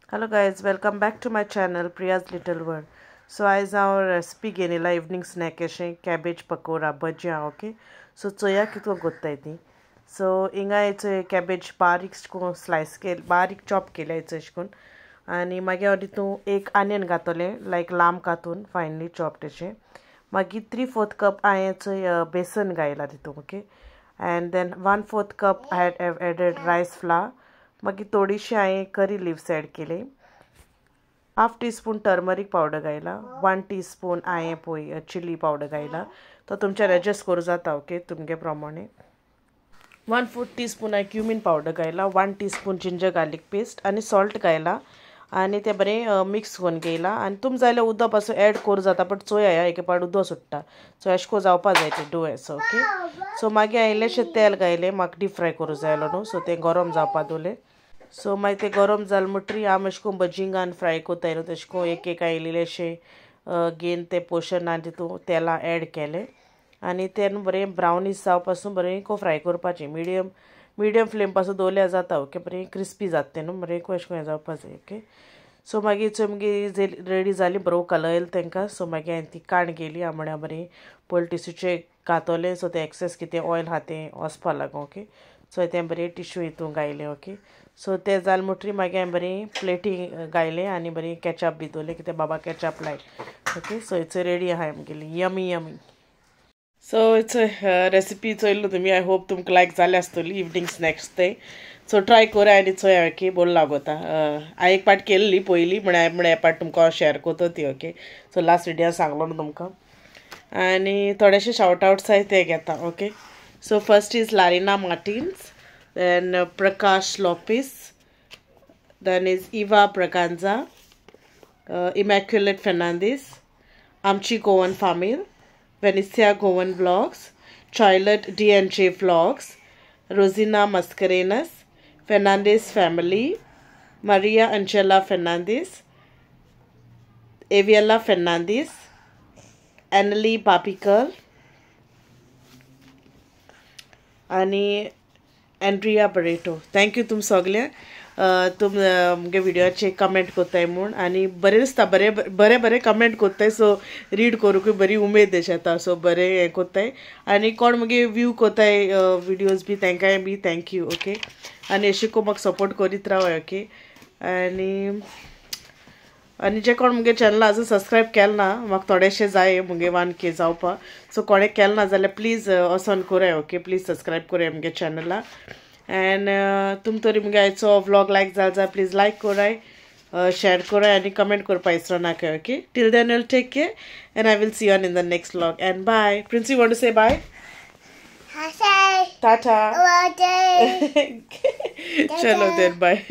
Hello guys, welcome back to my channel Priya's little world. So आयज हांव recipe घेवन येयला इवनींग स्नॅक अशें कॅबेज पकोरा भज्यां. ओके, सो चोया कितको कोत्ताय ती. सो हिंगा चोय कॅबेज बारीक स्लायस केल, बारीक चॉप केल्या अशें करून. आनी मागीर हांव तितून एक आनियन घातलें लायक लांब कातून फायनली चॉप्ड अशें. मागीर 3/4 कप हांवें चोय बेसन घायला तितून. Okay, and then 1/4 cup I have added rice flour. मागीर थोडीशी हांवें करी लिव्स एड केले. 1/2 टीस्पून टर्मरीक पावडर घायला, 1 टीस्पून हांवें पळय चिली पावडर घायला. तो तुमच्यान एडजस्ट करूं जाता. ओके, तुमगे प्रमाणे. 1/4 टीस्पून हांवें क्युमीन पावडर घायला, 1 टीस्पून जिंजर गार्लीक पेस्ट आनी सॉल्ट घायला आनी तें बरें मिक्स करून घेयला. आनी तुम जाल्यार उदक पासून एड करूं जाता, बट चोया एके पाट उदक सुट्टा, सो अशें करून जावपा जाय तें डो असो. ओके, सो मागीर हांवें इल्लेशें तेल घायलें, म्हाका डीप फ्राय करूं जाय न्हू, सो तें गरम जावपा दवरलें. सो मागीर तें गरम जालें म्हणटरी आमी अशें करून भजिंगान फ्राय कोत्ताय न्हू, तशें करून एक एक हांवें इल्लेशें घेवन तें पोर्शन आनी तितून तेलां एड केलें आनी तें न्हू बरें ब्रावनीश जावपा पासून बरें को फ्राय करपाचें. मिडियम मिडियम फ्लेम पासून दवरल्यार जाता. ओके, बरें क्रिस्पी जाता तें न्हू, बरें अशें करून जावपा जाय. ओके, सो मागीर चोय मागीर रेडी जाली, बरो कलर येयलो तांकां. सो मागीर हांवें ती काण गेली म्हळ्यार बरें पयलीं टिश्यूचे घातलें, सो तें एक्सेस कितें ऑयल आहा तें वचपा लागून. ओके, सो तें बरें टिश्यू हितून घायलें. ओके, सो तें जालें म्हणटरी मागीर हांवें बरें प्लेटी घायलें आनी बरें केचप बी दवरलें, कितें बाबा ketchup like. Okay, so it's ready आहा आमगेली yummy yummy. So it's recipe चोयलो तुमी, I hope तुमकां लायक जाल्या आसतली इवनींग स्नॅक्स ते. सो ट्राय करा आनी चोया. ओके, बरो लागता. हांवें एक पाट केल्ली पयली, म्हळ्यार म्हळ्यार पाट तुमकां शेअर करता ती. ओके, सो लास्ट व्हिडियो सांगलो न्हू तुमकां. आनी थोडेशे शावट आवट्स आहाय ते घेता. Okay, so first is Larina Martins, then Prakash Lopes, then is Eva Braganza, Immaculate Fernandes, Aamchi Goan Famil, Venicia Goan Vlogs, Charlotte D&J Vlogs, Rosina Mascarenhas, Fernandes Family, Maria Angela Fernandes, Aviela Fernandes, Annalie Babikal आनी Andrea Barreto. Thank you तुम सगळ्यांक, तुम मुगे व्हिडियोचे comment कोत्ताय म्हूण आनी बरें दिसता, बरें बरें बरें कमेंट कोत्ताय. सो रीड करूंकूय बरी उमेद अशें येता. सो बरें हें कोत्ताय आनी कोण मुगे व्यू कोत्ताय व्हिडियोज बी तांकांय बी thank you. Okay, आनी अशें करून म्हाका सपोर्ट करीत रावाय. ओके, आनी आनी जे कोण मुगे चॅनल अजून सबस्क्रायब केलें ना, म्हाका थोडेशें जाय मुगे 1K जावपाक. सो कोणें केलें ना जाल्यार प्लीज वचोन कराय. ओके, प्लीज सबस्क्रायब कराय मुगे चॅनला. एंड तुम तरी मुगे आयचो व्लॉग लायक जाल जाल्यार प्लीज लायक कराय, शेअर कराय आनी कमेंट करपा विसरो नाका. Okay, till then will take care and I will see you in the next vlog. And bye. Princy, want to say bye? Tata. चलो then bye.